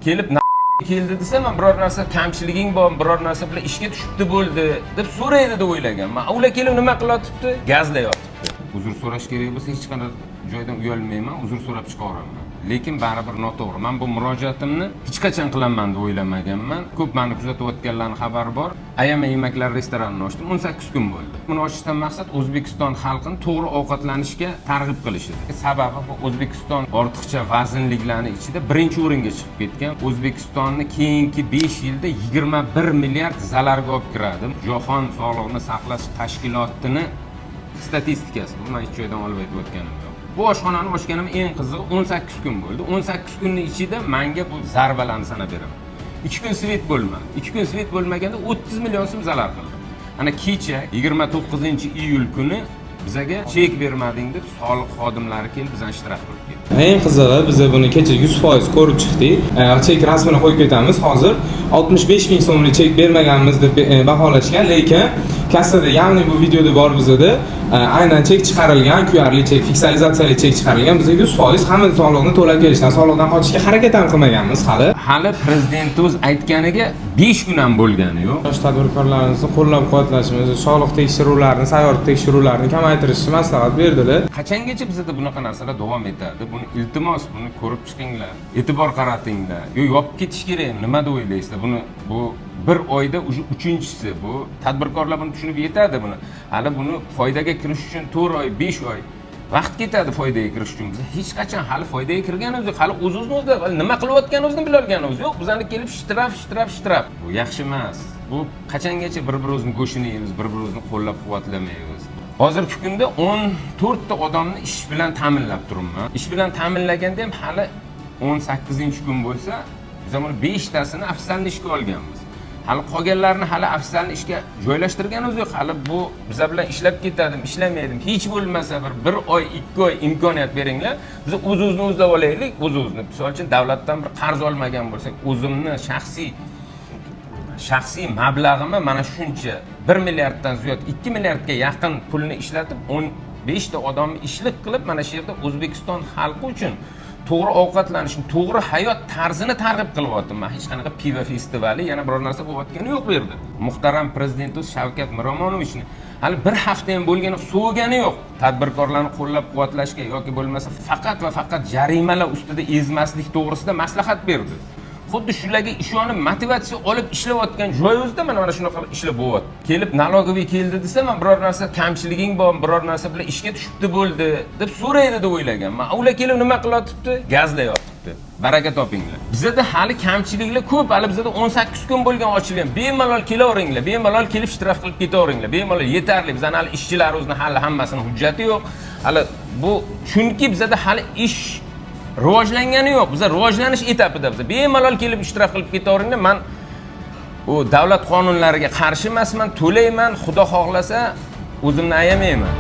Kelib keldi desa, man biror narsa kamchiliging bor, biror narsa bilan ishga tushibdi bo'ldi deb so'raydi deb o'ylaganman. Ular kelib nima qilyotibdi? Gazlayotibdi. Uzr so'rash kerak bo'lsa, hech qanaqa joydan uyalmayman, uzr so'rab chiqaveraman. Lekin baribir noto'g'ri. Man bu murojaatimni hech qachon qilaman deb o'ylamaganman. Ko'p mani kuzatayotganlarni xabari bor. Ayama yemaklar restoranini ochdim, 18 kun bo'ldi. Buni ochishdan maqsad O'zbekiston xalqini to'g'ri ovqatlanishga targ'ib qilish edi. Sababi bu O'zbekiston ortiqcha vaznliklarni ichida birinchi o'ringa chiqib ketgan. O'zbekistonni keyingi 5 yilda 21 milliard zararga olib kiradi. Jahon sog'liqni saqlash tashkilotini statistikasi bu, man hech joydan olib aytayotganim yo'q. Bu oshxonani ochganim, eng qizig'i, 18 kun bo'ldi. 18 kunni ichida manga bu zarbalarni sanab beraman. 2 kun свет bo'lmadi. 2 kun свет bo'lmaganda 30 million so'm zarar qildim. Ana kecha, 29 iyul kuni bizaga chek bermading deb soliq xodimlari kelib bizani shtraf qilib ketdi. Eng qizig'i, biz buni kecha 100% ko'rib chiqdik. Chek rasmini qo'yib ketamiz hozir. 65 ming so'mlik chek bermaganmiz deb baholashgan, lekin kassada, ya'ni bu videoda bor bizada, aynan chek chiqarilgan, QRli chek, fiskalizatsiyali chek chiqarilgan. Biz 100% hamma soliqni to'lab kelishdan, soliqdan qochishga harakat ham qilmaganmiz hali. Hali prezidentimiz aytganiga 5 kun ham bo'lgani yo'q. Yosh tadbirkorlarimizni qo'llab-quvvatlashimiz, soliq tekshiruvlarini, sayyor tekshiruvlarni kamaytirishni maslahat berdilar. Qachongacha bizada bunaqa narsalar davom etadi? Buni, iltimos, buni ko'rib chiqinglar, e'tibor qaratinglar. Yo yopib ketish kerak, nima deb o'ylaysizlar buni? Bu bir oyda уже uchinchisi bu. Tadbirkorlar buni tushunib yetadi. Buni hali, buni foydaga kirish uchun 4 oy, 5 oy vaqt ketadi. Foydaga kirish uchun biz hech qachon hali foydaga kirganimiz yo'q, hali o'z o'zini o'zida hali nima qilayotganimizni bilolganimiz yo'q. Bizani kelib shtraf, shtraf, shtraf, bu yaxshi emas. Bu qachongacha bir birimizni go'shtini yeymiz, bir birimizni qo'llab quvvatlamaymiz? Hozirgi kunda 14 ta odamni ish bilan ta'minlab turibman. Ish bilan ta'minlaganda ham hali 18 kun bo'lsa, biz buni beshtasini официальный ishga olganmiz. Hali qolganlarini hali официальный ishga joylashtirganimiz yo'q. Hali bu biza bilan ishlab ketadimi, ishlamaydimi, hech bo'lmasa bir oy, 2 oy imkoniyat beringlar. Biz o'z o'zini o'zlab olaylik, o'z o'zini. Misol uchun, davlatdan bir qarz olmagan bo'lsak, o'zimni shaxsiy mablag'imni mana shuncha, 1 milliarddan ziyod, 2 milliardga yaqin pulni ishlatib, 15 ta odamni ishlik qilib, mana shu yerda O'zbekiston xalqi uchun to'g'ri ovqatlanishni, to'g'ri hayot tarzini targ'ib qilyapman. Hech qanaqa pivo festivali, yana biror narsa bo'layotgani yo'q bu yerda. Muhtaram prezidentimiz Shavkat Miromonovichni hali bir hafta ham bo'lgani, sovugani yo'q. Tadbirkorlarni qo'llab quvvatlashga yoki bo'lmasa faqat va faqat jarimalar ustida ezmaslik to'g'risida maslahat berdi. Xuddi shularga ishonib, motivatsiya olib ishlayotgan joyimizda mana shunaqa ishlar bo'lyapti. Kelib налоговый keldi desa, man biror narsa kamchiliging bor, biror narsa bilan ishga tushibdi bo'ldi deb so'raydi deb o'ylaganman. Ular kelib nima qilyotibdi? Gazlayotibdi. Baraka topinglar. Bizada hali kamchiliklar ko'p. Hali bizada 18 kun bo'lgan ochilgan. Bemalol kelaveringlar, bemalol kelib shtraf qilib ketaveringlar, bemalol, yetarli. Bizani hali ishchilarimizni hali hammasini hujjati yo'q hali. Bu chunki bizada hali ish rivojlangani yo'q, biza rivojlanish etapida. Biza bemalol kelib shtraf qilib ketaveringlar. Man u davlat qonunlariga qarshi emasman, to'layman, xudo xohlasa, o'zimni ayamayman.